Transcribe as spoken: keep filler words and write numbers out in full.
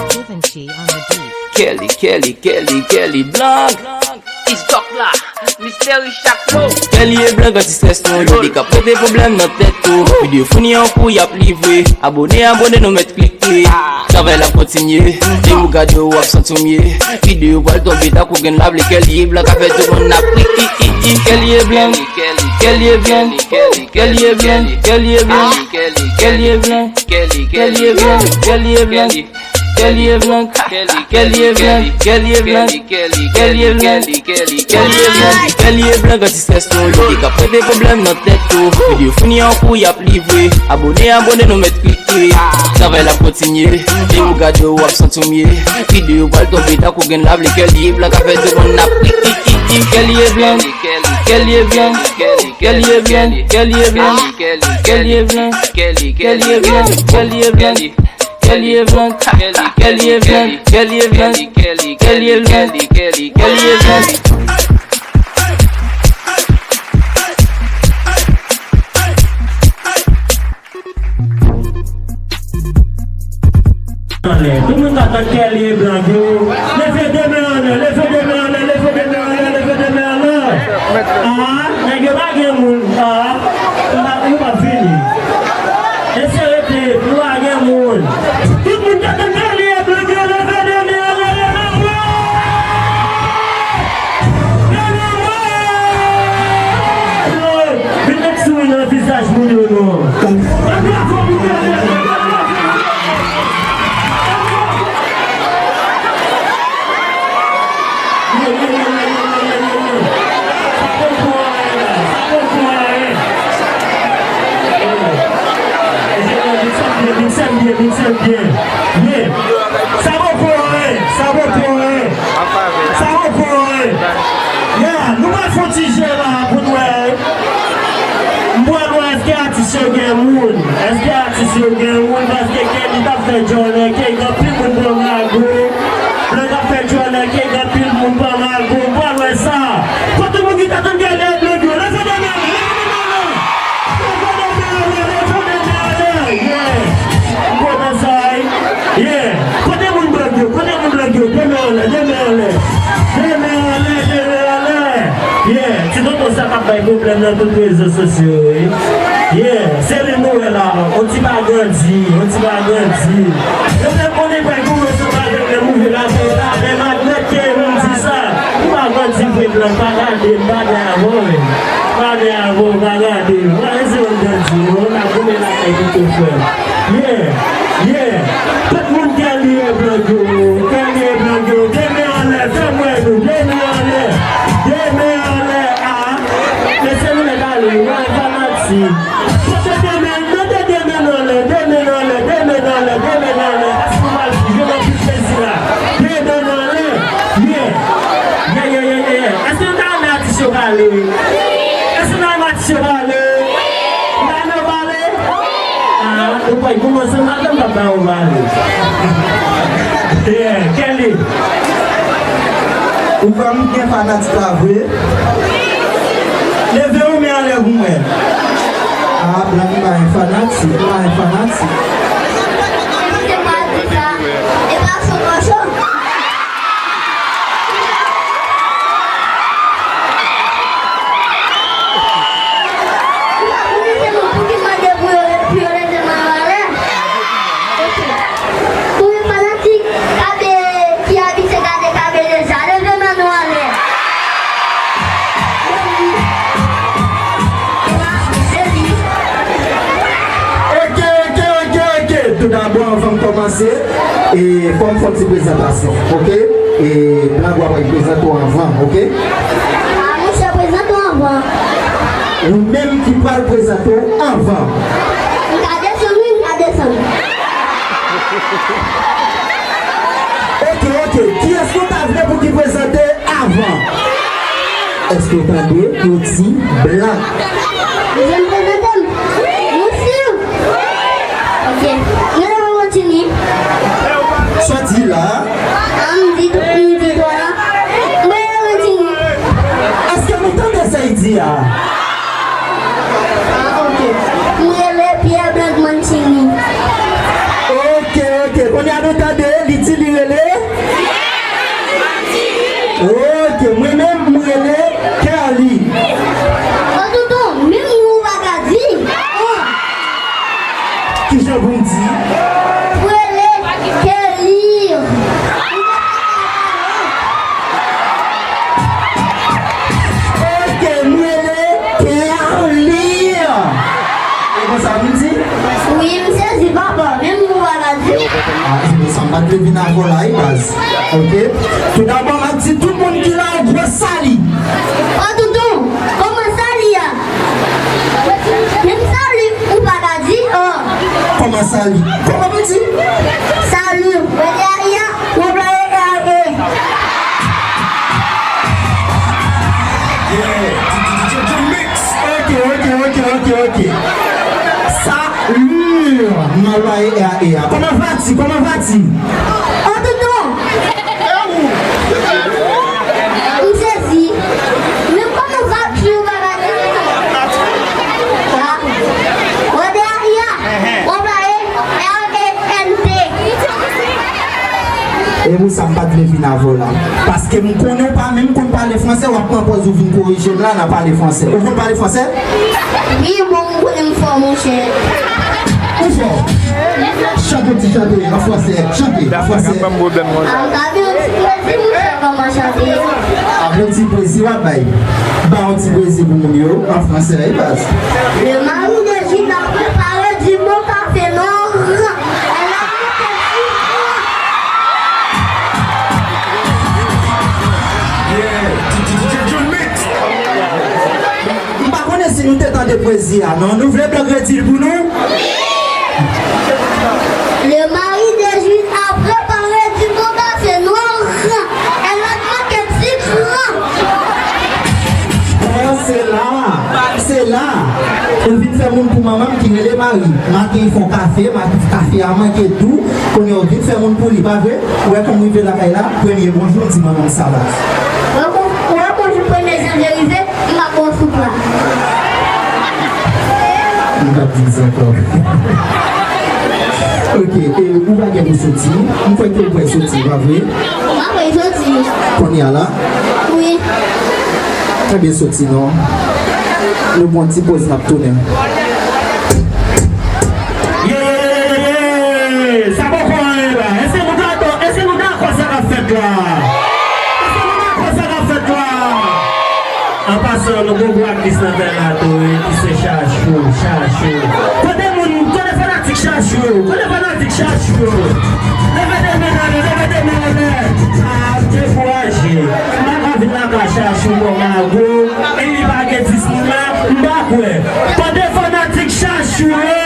Givenchy on the beat. Kelly, Kelly, Kelly, Kelly Blanc. It's Doc la, Mister Richard Flow. Kelly e Blanc, anti-stress nou yo, li k ap pote pwoblèm nan tèt ou. Videyo founi an kou y ap livre. Abone, abone, nou mèt klike. Travay la kontinye. Depi w gade w ap santi w mye. Videyo pral tonbe tankou grenn lave. Kelly e Blanc ka fè tout moun ap ri, ri, ri, ri. Kelly e Blanc. Kelly e Blanc. Kelly e Blanc. Kelly e Blanc. Kelly e Blanc. Kelly e Blanc. Kelly e Blanc. Kelly e Blanc. Kelly e Blanc. Kelly e Blanc. Kelly e Blanc. Kelly e Blanc. Kelly e Blanc. Kelly e Blanc, anti-stress nou yo, li k ap pote pwoblèm nan tèt ou. Videyo founi an kou y ap livre. Abone, abone, nou mèt klike. Travay la kontinye. Depi w gade w ap santi w mye. Videyo pral tonbe tankou grenn lave. Kelly e Blanc ka fè tout moun ap ri, ri, ri, ri. Kelly e Blanc. Kelly e Blanc. Kelly e Blanc. Kelly e Blanc. Kelly e Blanc. Kelly e Blanc. Kelly e Blanc. Kelly e Blanc. Kelly e Blanc. Kelly e Blanc. Kelly e Blanc. Kelly e Blanc. Anlè. Tout moun ka tann Kelly e Blanc yo. Leve de men anlè, leve de men anlè, leve de men anlè, leve de men anlè. Ah, nèg yo pa gen moun. Ah, nou pa, nou pa vini. Mesye, rete, nou pa gen moun. Tout moun ka tann Kelly e Blanc yo, leve de men anlè, leve men anlè. Vin met souri nan vizaj moun yo non. Bat bravo pou Kelly. Sa poko anyen la, sa poko anyen. Big Sam byen, Big Sam byen. Yeah. Sa poko anyen, sa poko anyen. Sa poko anyen. Yeah, nou pral fè yon ti jeu la pou nou wè. M pral wè èske atis yo gen moun. Èske atis yo gen moun, paske Kelly t ap fè djòlè, ke gen anpil moun pran mago. Blan t ap fè djòlè, ke gen anpil moun pran mago. M pral wè sa. Kote moun ki ta tann Kelly e Blanc yo? Leve de men, leve de men. Leve de men anlè, leve de men anlè. Yeah. M kontan sa, wi. Yeah. Kote moun Blanc yo? Kote moun Blanc yo? De men anlè, de men anlè. De men anlè, de men anlè. Yeah. Ti tonton sa k ap bay pwoblèm nan tout rezo sosyo yo, wi. Yeah. Se li nou wè la. On ti pa grandi, on ti pa grandi. Yo te konnen pral koumanse avèk lè mouve la, se la, men malgre ke nou di sa. Ou pa grandi vre Blanc, pa gade m, pa gen avè w, men. Pa gen avè w, pa gade m. Mwen se yon grandi, mwen, mwen ap goumen lakay pito frè m. Yeah, yeah. Tout moun Kelly e Blanc yo, Kelly e Blanc yo, de men anlè, fè m wè nou, de men anlè, de men anlè, ah. Mesye, nou mèt ale, mwen fanatik. Pote de men, mete de men anlè, de men anlè, de men anlè, de men anlè. Paske nou pral jwe nan pil plezi la. De men anlè. Yeah. Yeah, yeah, yeah, yeah, yeah. Èske nou ta renmen atis yo pale? Èske nou ta renmen atis yo pale? Nou ta renmen yo pale? Ah, nou kwè koumanse maten m t ap ba yo pale. Yeah, Kelly. Ou kwè m gen fanatik la vre? Leve yon men anlè pou mwen. Ah, Blanc, m pa yon fanatik, m pa yon fanatik. Mwen te pral di sa. E pa sou kòchon. Ou pa konnen se moun pou ki mande pou yo, pou yo leve men yo anlè? Ok. Konbyen fanatik K B ki abitye gade K B deja? Leve men nou anlè. Ok, ok, ok, ok. Toudabò, anvan m kòmanse, e, fò m fè yon ti prezantasyon, ok? E, Blanc, w ap prezante w anvan, ok? Ah, monchè, prezante w anvan. Ou menm ki pral prezante w anvan. M ka desann, wi, m ka desann. Ok, ok. Kiyès nou ta vle pou ki prezante avan? Èske w tande? Yo di Blanc. Ou vle m prezante m? Ou si? Ok. Mwen rele Wantini. Sa w di la? Ah, m di tou, m di tou la. Mwen rele Wantini. Èske nou tande sa y di a? Ah, ok. Mwen rele Pierre Blanc Mancini. Ok, ok. Kounye a, Nou tande, li di li rele? Ok, mwen menm, mwen rele Kerly. Ô tonton, menm non w pa ka di. Kijan pou m di? Ou rele Kerly. Ok, mwen rele Kerly. E konsa m di? Wi, m sezi papa, menm ou pa ka di. Ah, se pou sa m pa t vle vin avè w la, wi, baz. Ok? Toudabò, m ap di tout moun ki la, yon gwo sali. Ô tonton, kòman sali a? Menm sali ou pa ka di, oh. Kòman sali? Kòman m di? Sali. Mwen te a, a, mwen pleye a, e. Yeah, D J, D J Mix. Ok, ok, ok, ok, ok. Sali. Mwen pleye a, e. Kòman va-t-il? Kòman va-t-il? Ô tonton. M sezi. Men kòman va-t-il ou pa ka di? Ah. Mwen te a, a, mwen pleye R E N T. E pou sa m pa t vle vin avè w la. Paske m konnen w pa menm konn pale fransè, w ap pran pòz ou vin korije m la nan pale fransè. Ou konn pale fransè? Wi, bon, m konnen m fò, monchè. Ou fò? Chante yon ti chante an fransè. Chante an fransè. An ka fè yon ti pwezi, monchè, kòman chante? Avè yon ti pwezi w ap bay. Ba yon ti pwezi pou moun yo an fransè, wi, baz. Le mari de Jules a préparé du bon café noir. Elle a monté six fois. Yeah, D J John Mix. M pa konnen si nou te tande pwezi a, non. Nou vle Blanc redi l pou nou? Le mari de Jules a préparé du bon café noir. Elle a manqué six fois. Oh, se la, se la. Ou vin fè moun pou manman m ki rele Mari. Maten, l fè yon kafe, ma-, kafe a manke tou. Kounye a, ou vin fè moun pou li, pa vre? Ou wè kòm m rive lakay la, premye bonjou, m di manman m sa la. Ou wè kon-, ou wè bonjou premye janvye rive, m pa pran soup la. M p ap di sa ankò. Ok, e ou pa gen pou soti, m kwè ke ou pral soti, pa vre? M pa pral soti. Kounye a la? Wi. Ebyen, soti non. Nou pran ti poz, n ap tounen. Ye, ye, ye, ye, ye, ye! Sa poko anyen la. Èske nou dakò? Èske nou dakò sa k ap fèt la? Èske nou dakò sa k ap fèt la? An pasan, nou gon gwo aktris nan tèt la tou, wi, ki se Chachou, Chachou. Kote moun, kote fanatik Chachou yo? Kote fanatik Chachou yo? Leve de men anlè, leve de men anlè. Pa dekouraje. M pa ka vin lakay Chachou kòm mago, e li pa gen dis moun la, m pa kwè. Kote fanatik Chachou yo?